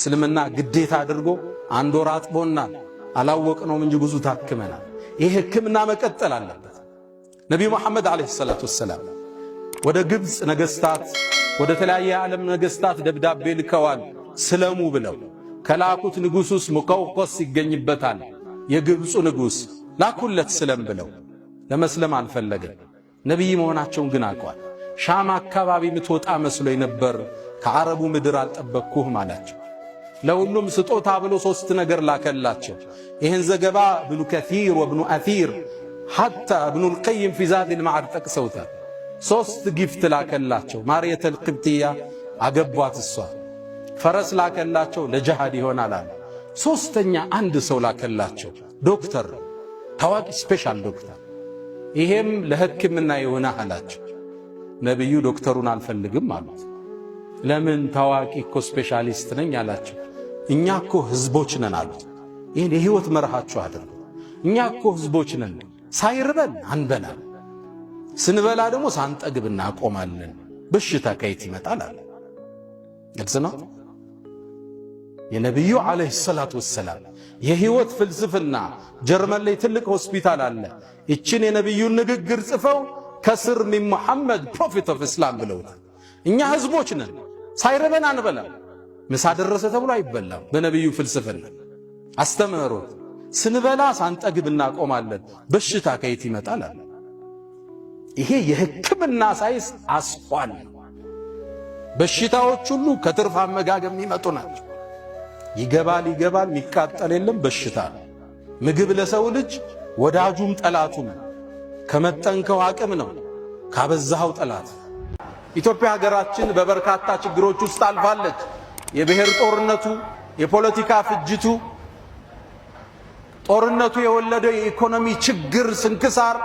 እስልምና ግዴታ አድርጎ አንድ ወር አጥቦናል። አላወቅነውም እንጂ ብዙ ታክመናል። ይህ ሕክምና መቀጠል አለበት። ነቢዩ መሐመድ عليه الصلاة والسلام ወደ ግብፅ ነገስታት፣ ወደ ተለያየ የዓለም ነገስታት ደብዳቤ ልከዋል ስለሙ ብለው። ከላኩት ንጉሥ ውስጥ ሙቀውቆስ ይገኝበታል። የግብፁ ንጉሥ ላኩለት ስለም ብለው፣ ለመስለም አልፈለገም። ነቢይ መሆናቸውን ግን አውቀዋል። ሻም አካባቢ ምትወጣ መስሎኝ ነበር፣ ከዓረቡ ምድር አልጠበቅኩህም አላቸው። ለሁሉም ስጦታ ብሎ ሶስት ነገር ላከላቸው። ይህን ዘገባ እብኑ ከሲር ወብኑ አሲር حتى እብኑል ቀይም في زاد المعاد ጠቅሰውታል። ሶስት gift ላከላቸው። ማርየተል ቅብጥያ አገቧት፣ እሷ ፈረስ ላከላቸው፣ ለጅሃድ ይሆናል አለ። ሶስተኛ አንድ ሰው ላከላቸው፣ ዶክተር፣ ታዋቂ special ዶክተር፣ ይሄም ለሕክምና ይሆናል አላቸው። ነቢዩ ዶክተሩን አልፈልግም አሉት። ለምን? ታዋቂ እኮ specialist ነኝ አላቸው። እኛ እኮ ህዝቦች ነን አሉት። ይህን የህይወት መርሃችሁ አድርጉ። እኛ እኮ ህዝቦች ነን፣ ሳይርበን አንበላም፣ ስንበላ ደግሞ ሳንጠግብ እናቆማለን። በሽታ ከየት ይመጣል አለ። ግልጽ ነው። የነቢዩ عليه الصلاة والسلام የህይወት ፍልስፍና ጀርመን ላይ ትልቅ ሆስፒታል አለ። ይችን የነቢዩን ንግግር ጽፈው ከስር من محمد prophet of Islam ብለውታል። እኛ ህዝቦች ነን፣ ሳይርበን አንበላም። ምሳ ደረሰ ተብሎ አይበላም። በነቢዩ ፍልስፍና አስተምህሮት ስንበላ ሳንጠግብ እናቆማለን። በሽታ ከየት ይመጣል አለ። ይሄ የሕክምና ሳይንስ አስኳል። በሽታዎች ሁሉ ከትርፍ አመጋገብ የሚመጡ ናቸው። ይገባል ይገባል፣ የሚቃጠል የለም በሽታ ነው። ምግብ ለሰው ልጅ ወዳጁም ጠላቱም ከመጠንከው አቅም ነው፣ ካበዛኸው ጠላት። ኢትዮጵያ ሀገራችን በበርካታ ችግሮች ውስጥ አልፋለች። የብሔር ጦርነቱ፣ የፖለቲካ ፍጅቱ፣ ጦርነቱ የወለደው የኢኮኖሚ ችግር ስንክሳር፣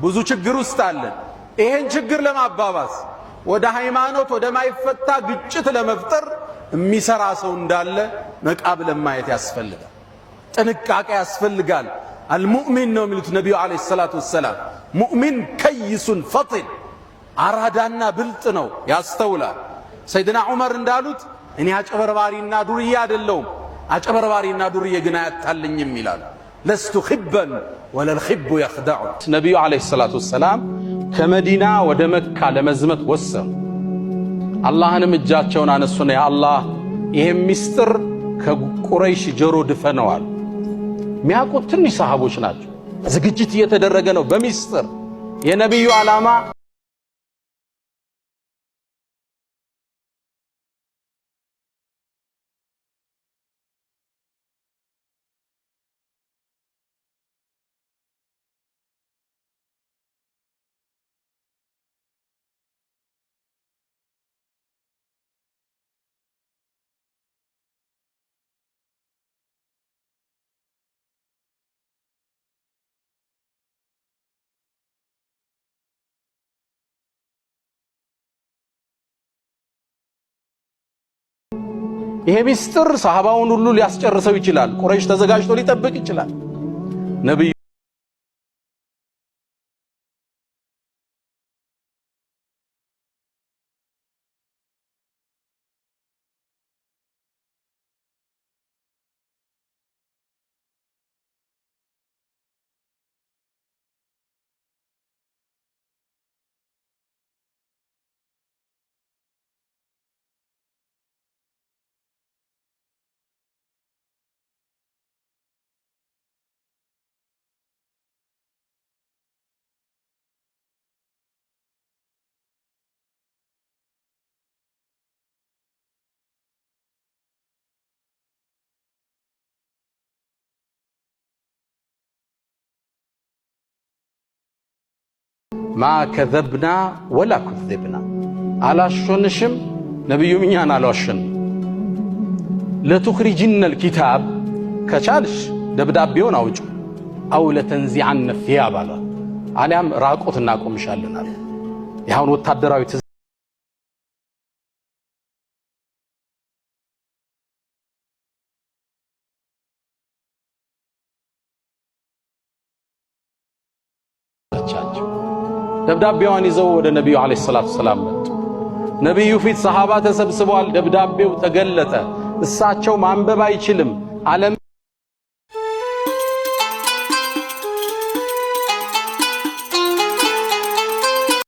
ብዙ ችግር ውስጥ አለን። ይሄን ችግር ለማባባስ ወደ ሃይማኖት ወደማይፈታ ግጭት ለመፍጠር የሚሰራ ሰው እንዳለ ነቃ ብለን ማየት ያስፈልጋል። ጥንቃቄ ያስፈልጋል። المؤمن ነው የሚሉት ነቢዩ عليه الصلاة والسلام። مؤمن كيس فطن፣ አራዳና ብልጥ ነው፣ ያስተውላል። ሰይድና ዑመር እንዳሉት እኔ አጨበርባሪና ዱርዬ አይደለሁም፣ አጨበርባሪና ዱርዬ ግን አያታልኝም ይላሉ። لست خبا ولا الخب يخدع። ነቢዩ عليه الصلاة والسلام ከመዲና ወደ መካ ለመዝመት ወሰኑ። አላህንም እጃቸውን አነሱና ያ አላህ ይሄም ሚስጥር ከቁረይሽ ጆሮ ድፈነዋል። ሚያውቁት ትንሽ ሰሃቦች ናቸው። ዝግጅት እየተደረገ ነው በሚስጥር። የነቢዩ ዓላማ ይሄ ሚስጥር ሰሃባውን ሁሉ ሊያስጨርሰው ይችላል። ቁረይሽ ተዘጋጅቶ ሊጠብቅ ይችላል። ነብዩ ما كذبنا ولا كذبنا አላሾንሽም፣ ነቢዩም እኛን አልዋሸንም። لتخرجن الكتاب ከቻልሽ ደብዳቤውን አውጩ፣ أو لتنزعن الثياب አሏት፣ አሊያም ራቆት እናቆምሻለን አሉ። ይኸውን ወታደራዊ ትእዛዝ ደብዳቤዋን ይዘው ወደ ነቢዩ عليه الصلاة والسلام መጡ። ነቢዩ ፊት ሰሃባ ተሰብስበዋል። ደብዳቤው ተገለጠ። እሳቸው ማንበብ አይችልም ዓለም